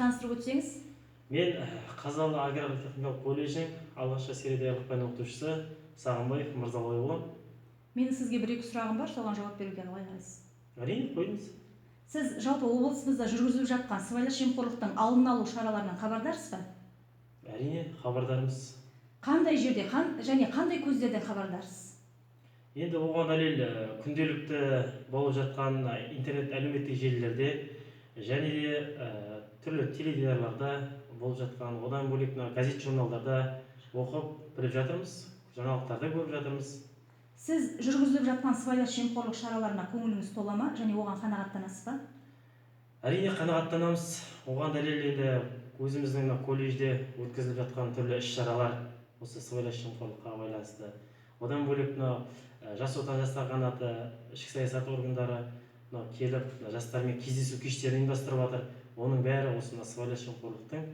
Таныстырып өтсеңіз. Мен Қазалы аграрлық техникалық колледжінің алғашқы әскери даярлық пән оқытушысы Сағынбаев Мырзалбай боламын. Менің сізге бір екі сұрағым бар, соған жауап беруге қалай қарайсыз? Әрине, қойыңыз. Сіз жалпы облысымызда жүргізіліп жатқан сыбайлас жемқорлықтың алдын алу шараларынан хабардарсыз ба? Әрине, хабардармыз. Қандай жерде және қандай көздерден хабардарсыз? Енді оған дәлел күнделікті болып жатқан интернет әлеуметтік желілерде және де түрлі теледидарларда болып жатқан, одан бөлек мына газет журналдарда оқып біліп жатырмыз, жаңалықтарда көріп жатырмыз. Сіз жүргізіліп жатқан сыбайлас жемқорлық шараларына көңіліңіз тола ма және оған қанағаттанасыз ба? Әрине, қанағаттанамыз. Оған дәлел енді өзіміздің мына колледжде өткізіліп жатқан түрлі іс шаралар осы сыбайлас жемқорлыққа байланысты. Одан бөлек мынау Жас Отан жастар қанаты, ішкі саясат органдары мынау келіп, мына жастармен кездесу кештерін ұйымдастырып жатыр. Оның бәрі осы мына сыбайлас жемқорлықтың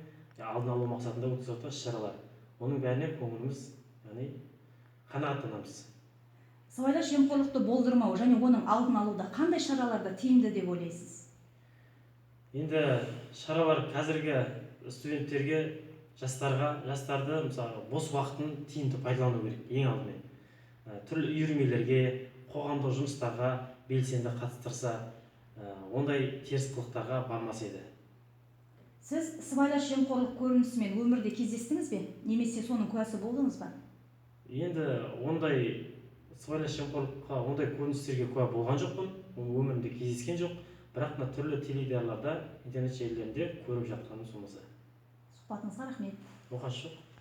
алдын алу мақсатында өткізіп жатқан іс шаралар. Оның бәріне көңіліміз, яғни қанағаттанамыз. Сыбайлас жемқорлықты болдырмау және оның алдын алуда қандай шараларды тиімді деп ойлайсыз? Енді шаралар қазіргі студенттерге, жастарға, жастарды, мысалы, бос уақытын тиімді пайдалану керек. Ең алдымен түрлі үйірмелерге, қоғамдық жұмыстарға белсенді қатыстырса, ондай теріс қылықтарға бармас еді. Сіз сыбайлас жемқорлық көрінісімен өмірде кездестіңіз бе немесе соның куәсі болдыңыз ба? Енді ондай сыбайлас жемқорлыққа, ондай көріністерге куә болған жоқпын, өмірімде кездескен жоқ. Бірақ мына түрлі теледидарларда, интернет желілерінде көріп жатқаным сол болса. Сұхбатыңызға рахмет. Оқасы жоқ.